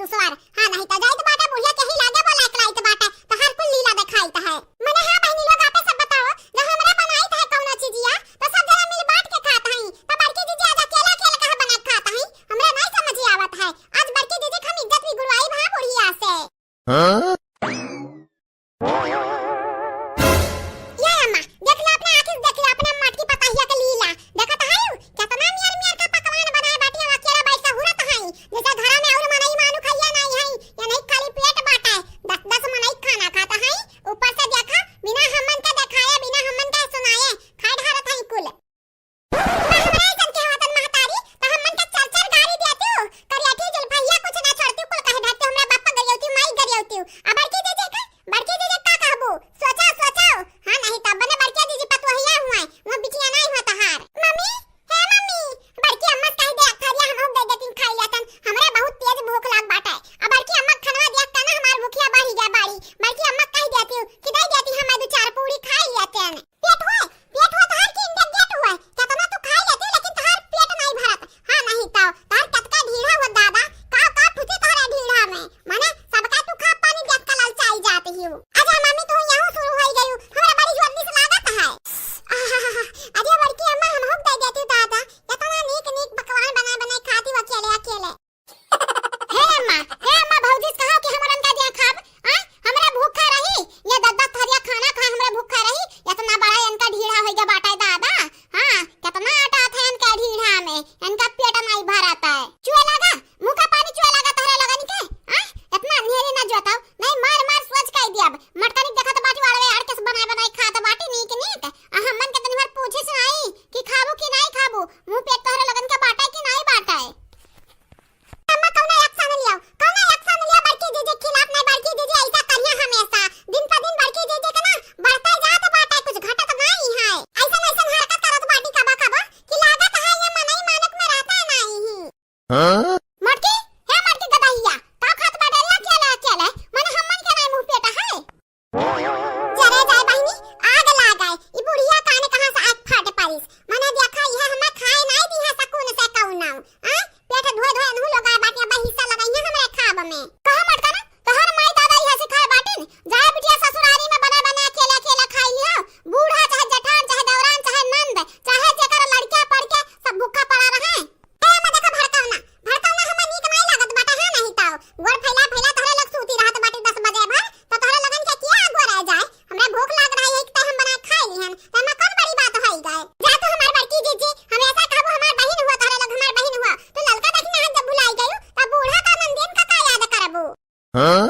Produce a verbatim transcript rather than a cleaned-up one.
दुसवार। हाँ, नहीं तो जाइत बाटे, बुढ़िया के ही लागे बोलाइत लाइत बाटे, तहार कुल लीला देखाइत है। मने हाँ बहिनी लोग, आपे सब बताओ, जब हमरा बनाइत है कौनो चीजिया, तो सब जना मिल बांट के खात हई, तो बड़की जीजी आज अकेला अकेला काहे बना के खात हई? हमरा नहीं समझ आवत है। आज बड़की जीजी के हम इज्जत बिगुड़वाई भा बुढ़िया से। हाँ? ये अम्मा, देख लो अपने आँखी से, देख लो अपने मटकी पतहिया के लीला। देखत हई, केतना मियर मियर का पकवान बनाए बाटी, हम अकेला बैठ के हुरत हई। जैसे घरा में और मनई मानु खाइए नहीं हई, ये नहीं खाली पेट बाटे। दस दस मनई खाना खात हई, ऊपर से देखा, बिना हमन के देखाए, बिना हमन के सुनाए, खाए ढारत हई कुल। हमरा ऐसन के होतन महतारी, त हमन के चार चार गारी देतिउ, करियठी जुल्फैया कुछ ना छोड़तिउ, कुल कहे ढारतिउ, हमरा बाप गरियौतिउ, माई गरियौतिउ। आ बड़की जीजी के, बड़की जीजी का कहबू? सोचो, सोचो। हाँ, नहीं त बने बड़की जीजी पतोहिया हुए, वो बिटिया नहीं हुआ तहार। मम्मी, हे मम्मी, बड़की अम्मा से कह दे, थरिया हम लोग दे देतिन खाई लेतन, हमरा बहुत तेज भूख लाग बाटे। आ बड़की अम्मा के खनवा देख के ना हमार भूखिया बढ़ी गया बाड़ी। बड़की अम्मा कह देतिउ कि दे देती हम दो चार पूरी खाई लेतन। पेट हुए, पेट हुए तोहार की इंडिया गेट हुए, केतना तू खाई लेती, लेकिन तोहार पेट नहीं भरत। हाँ, नहीं तो तोहार कतका ढीढ़ा हुआ दादा, का, का ठुसी तोहरे ढीढ़ा में, माने सबका तू खा पानी देख के ललचाई जात हिउ। अच्छा मम्मी, तू यहू शुरू होई गयू, हमरा बड़ी जोर से लागत है। आहाहाहा, अरे बड़की अम्मा, हम हुक दे देती दादा, केतना नीक नीक पकवान बनाए बनाए खाती हो अकेले अकेले। हे अम्मा, हे अम्मा, भौजी से कहो कि हमरन का दिया खाब, आ? हमरा भूखा रही, ये दस दस थरिया खाना खा, हमरा भूखा रही, इतना बड़ा इनका ढीढ़ा होई गया बाटे दादा, हाँ, कितना आटा था इनका ढीढ़ा में, इनका पेट नहीं भरत है। चुए लगा, मुँह का पानी चुए लगा तोहरे लगन के, आ? इतना अंधेरी ना जोताओ, नहीं मार मार सोच कह दिया, मटकनी देखत बाटी वाड़वे आड़ के बनाए बनाए खात बाटी नीक नीक, आ हमन के तनी भर पूछे सुनाई कि खाबू कि नहीं खाबू, मुँह पेट तोहरे लगन के बाटे कि नहीं बाटे। अम्मा, कौनो action लियाओ, कौनो action लियाओ बड़की जीजी के खिलाफ, नहीं बड़की जीजी ऐसा करिया हमेशा। दिन पर दिन बड़की जीजी के ना बढ़ते जात बाटे, कुछ घटत नहीं है। ऐसन ऐसन हरकत करत बाटी कबा कबा कि लागत है ये मनई मानक में रहता नहीं ही। हाँ? मटकी, हे मटकी गदहिया, का खात बाटे ला अकेले अकेले? मने हमन के नहीं मुँह पेटा है? जरे जाए बहिनी, आग लाग आए। ई बुढ़िया काने कहाँ से आग फाट पारिस? मने देखा, इहे हमें खाए नाई दिहा सकून से कौनो। आ? पेट धोए धोए अनहु लोग आए बाटे, अब हिस्सा लगाइए हमरे खाब में। कहा मटका ना, तोहर माई दादा इहे सिखाए बाटिन? जाए बिटिया ससुरारी में बने बने अकेले अकेले खाई लिहा। बूढ़ा चाहे जेठान, चाहे दौरान, चाहे नंद, चाहे जेकर लड़का पड़ के सब भूखा पड़ा रहे। ए, अम्मा, देखा, भड़काओ ना, भड़काओ ना, हमें नीक नाई लागत बाटे, हाँ, नहीं तो गोड़ फैला फैला तोहरे लोग सूती रहत बाटे दस बजे भर, तो तोहरे लोगन के किया अगुआ रह जाए? हमरा भूख लाग रहा है, एक तो हम बना खा लिहन, तो एमा कौन बड़ी बात होई गए? जा तू हमार बड़की जीजी, हमेशा कहबो हमार बहिन हुआ, तोहरे लोग हमार बहिन हुआ, तू ललका दक्षिणा हाथ जब भुलाई गयू, तब बूढ़ा का नंदियन का का याद करबू? हाँ?